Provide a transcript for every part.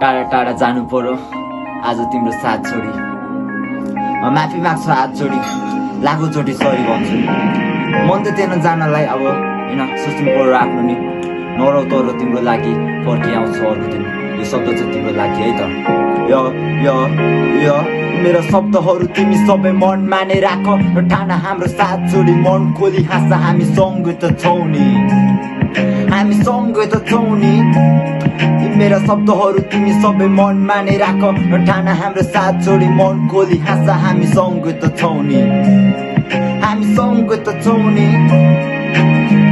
टाढा टाढा जानु पर्यो आज तिम्रो साथ छोडी माफी माग्छु हात जोडी लाखौँ चोटि सरी भन्छु मन त थिएन जानलाई अब होइन सोच्नु पर्यो आफ्नो नि नरौ तर तिम्रो लागि फर्किआउँछ अर्को दिन यो शब्द चाहिँ तिम्रो लागि है त य मेरो शब्दहरू तिमी सबै मनमा नै राख र ठाना हाम्रो साथ जोडी मन खोली हाँस हामी सँगै त छौँ नि हामी सँगै त छौँ नि मेरा शब्दहरू तिमी सबै मनमा नै राख र ठाना हाम्रो साथ जोडी मन खोली हाँस हामी सँगै त छौँ नि हामी सँगै त छौँ नि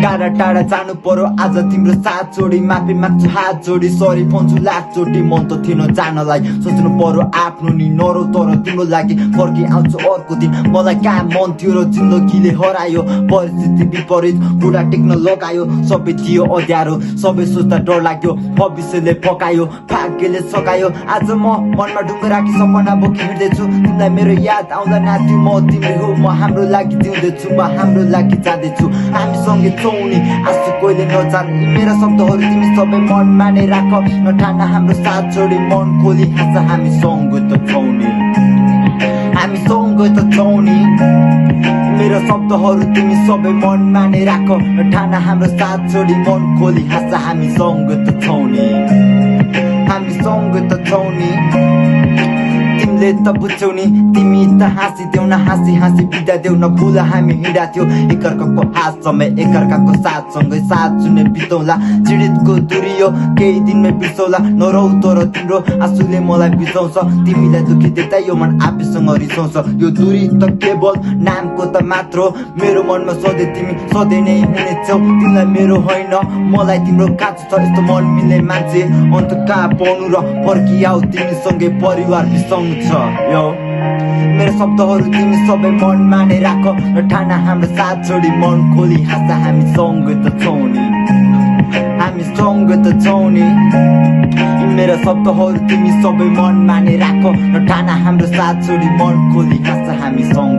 टाढा टाढा जानु पर्यो आज तिम्रो साथ जोडी माफी माग्छु हात जोडी सरी भन्छु लाख चोटि मन त थिएन जानलाई सोच्नु पर्यो आफ्नो नि नरौ तर तिम्रो लागि फर्की आउँछु अर्को दिन मलाई कहाँ मन थियो र जिन्दगीले हरायो परिस्थिति विपरीत कुरा टेक्न लगायो सबै थियो अँध्यारो सबै सोच्दा डर लाग्यो भविष्यले पकायो भाग्यले सकायो आज म मनमा ढुङ्गा राखी सपना बोकी हिँड्दैछु तिमीलाई मेरो याद आउँदा नाच्छु म तिम्रो हो म हाम्रो लागि जिउँदैछु म हाम्रो लागि जाँदैछु हामी सँगै छौँ नि आँसु कोहीले नजान मेरा शब्दहरू तिमी सबै मनमा नै राख न ठाना हाम्रो साथ जोडी मन खोली हाँस हामी सँगै त छौँ नि हामी सँगै त छौँ नि मेरो शब्दहरू तिमी सबै मनमा नै राख र ठाना हाम्रो साथ जोडी मन खोली हाँस हामी सँगै त छौँ नि हामी सँगै त छौँ नि तिमीले त बुझ्यौ नि तिमी त हाँसिदेऊ न हाँसी हाँसी बिदा देऊ न फुल हामी हिँडा थियो एकअर्काको हात समय एकअर्काको साथ सँगै साथ जुने बिताउला चिडितको दूरी यो केही दिनमै बिर्सौला नरौ तर तिम्रो आँसुले मलाई बिसाउँछ तिमीलाई दुखी देख्दा यो मन आफैसँग रिसाउँछ यो दूरी त केवल नामको त मात्र मेरो मनमा सधैँ तिमी सधैँ नै हुनेछौ तिमीलाई मेरो होइन मलाई तिम्रो काँचो छ यस्तो मन मिल्ने मान्छे अन्त कहाँ पाउनु र फर्किआऊ तिमीसँगै परिवार बिसाउनु छ यो मेरो शब्दहरू तिमी सबै मनमा नै राख र ठाना हाम्रो साथ जोडी मन खोली हाँस हामी सँगै त छौँ नि हामी सँगै त छौँ नि मेरो शब्दहरू तिमी सबै मनमा नै राख र ठाना हाम्रो साथ जोडी मन खोली हाँस हामी सँगै